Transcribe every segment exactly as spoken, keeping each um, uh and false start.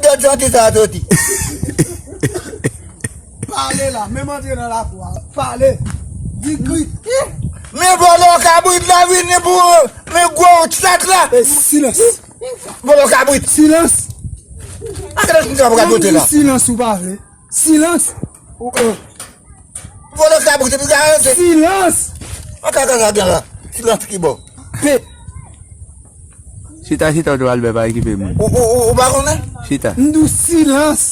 Bèt santi sa soti. Pale la, menm antre nan lakou a. Pale. Di kri. Men vòlò kabrit la vini pou men gwo chat la. E silans. Vòlò kabrit. Silans. Akèlè moun sa pou ka dote la. Silans ou pa vle. Silans. Ou, euh, Vòlò kabrit epi ka rete. Silans. An ka ka ka gen la. Silans ki bò. Pe. Chita, chita, ou te pral bè pa ekipe moun. Ou, ou, ou, ou pa konnen? Chita. M di w silans.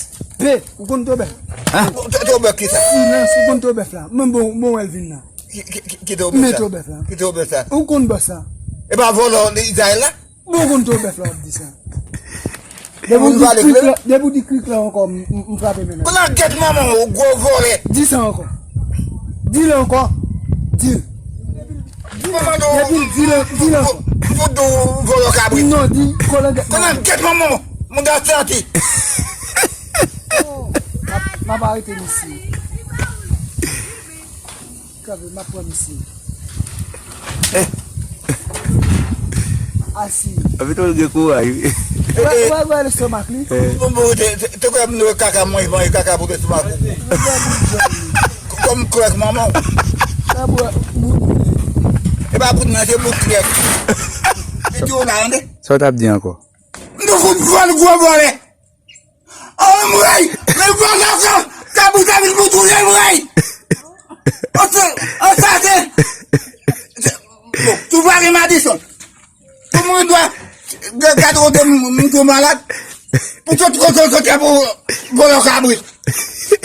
Pe. Ou konn to bèf? Hein? To, to bèf ki sa? Silans. Ou konn to bèf la? Mwen bon, bon, wè l vin la. Ki, ki, ki, ki to bèf sa? Men to bèf la. Ki to bèf sa? Ou konn bèf sa? E pa vòlò Izrayèl la? Bon, konn to bèf la w ap di sa. Depi w di krik la, depi w di krik la ankò, m, m, m frape men nan. Konan gèt manman w, gwo vòlè. Di sa ankò. Di l ankò. Di l. Depi l di l, di l ankò. Vodou vòlò kabrit. Non, di konan gèt manman w. Konan gèt manman w, mouda santi. M ap, m ap arete misye. Kanpe, m ap pran misye. Asi. Anpi tou l gen kouraj wi. Wè, wè, wè lestomak li. Bon, bon, te, te, te kwè m wè kaka mwen, mwen kaka pou lestomak ou. Kòm krèk manman w. E pa bout mwen, se bout krèk. E tou la, tande? Sa w t ap di ankò? Nou fout vòl gwo vòlè. Anmwey! Men vòlò sa! Kabrit la vin pou touye m, wey! An sa, an sa se, se, bon, tou pa gen madison. Pou mwen dwa, gade kote m, m tou malad. Pou tout kote kote pou vòlò kabrit.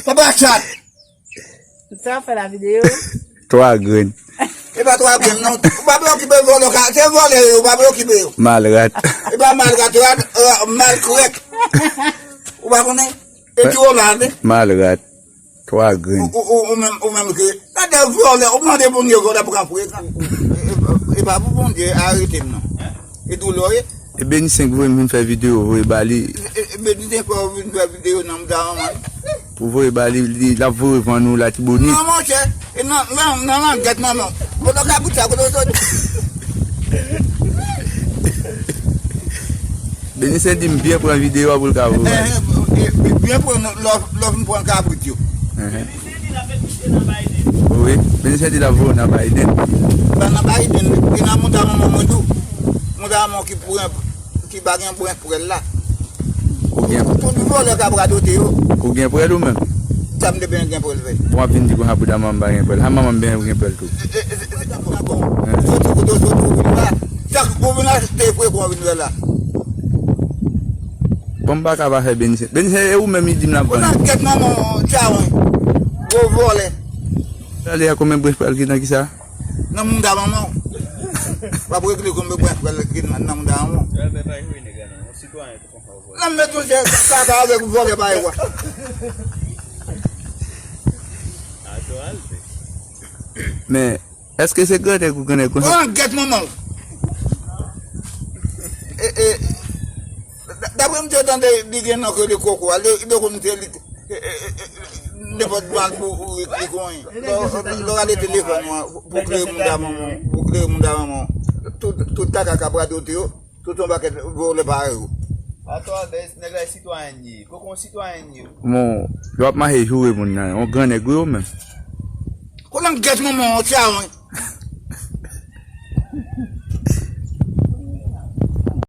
Papa chat. Sa w ap fè la videyo? Twa grenn. E pa twa grenn non. Ou pa preokipe vòlò ka, se vòlè yo, ou pa preokipe yo. Malrat. E pa malrat, rat, euh, malkrèk. Ou pa konnen? E ti Rolande. Malrat. Twa grenn. Ou, ou, ou, ou menm, ou menm ke. Gade vòlè, ou mande Bondye vòlè pou ka fouye sa. E, e, e pa pou Bondye arete m non. E doulè w ye. E Beni Senk voye m vin fè videyo, voye ba li. E, e, e Beni Senk fè w vin fè videyo nan mouda manman l. Pou voye ba li, li, l ap voye vann ou Latibonit. Non, monchè, e nan, nan, nan langèt manman w. Kote w ka bout sa, kote w soti? Beni Senk di m byen pran videyo a pou l ka voye. Eh, eh, eh, byen pran lè w, lè w fin pran kabrit yo. Wi, Beni Senk di l ap voye w nan Biden. Pa nan Biden, e nan mouda manman mwen tou. Mouda manman w ki pou ki pa gen bwen prèl la. Ou gen. Tout vòlè k ap radote yo. Ou gen prèl ou menm? Sa m te byen gen prèl vre. Bon, w ap vin di konsa pou da manman m pa gen prèl. Ha manman m byen gen prèl tou. E, e, e, e, sa pou bon. Soti kote w soti ou vin la. Sa ou vin la, te fre pou w vin la. Bon, m pa ka pa fè Beni Senk. Beni Senk, e ou menm li di m l ap vann. Konan gèt manman w, tchawon. Gwo vòlè. Talè a konbyen branch pral gen nan kisa? Nan mouda manman w. W ap regle konbyen branch pral gen nan, nan mouda manman w. Nan m met yon jè kaka avèk vòlè bay wa. Men, èske se grandèg ou grandèg konsa? An gèt manman w. E, e, d-, daprè m te tande, li gen non ke li koko a, li, li konn se li, e, e, e, e, nenpòt mal pou ou, ou, ou konyen. Lè, lè w rale telefòn ou an, pou klere mouda manman w, pou klere mouda manman w. Tout, tout kaka k ap radote yo. Tout yon pakèt vòlè parèy ou. Atò, nèg la sitwayen li ye. Koko yon sitwayen li ye. Bon, yo ap mache joure moun nan. Yon gran nèg wi ou menm. Konan gèt manman w, tchawon.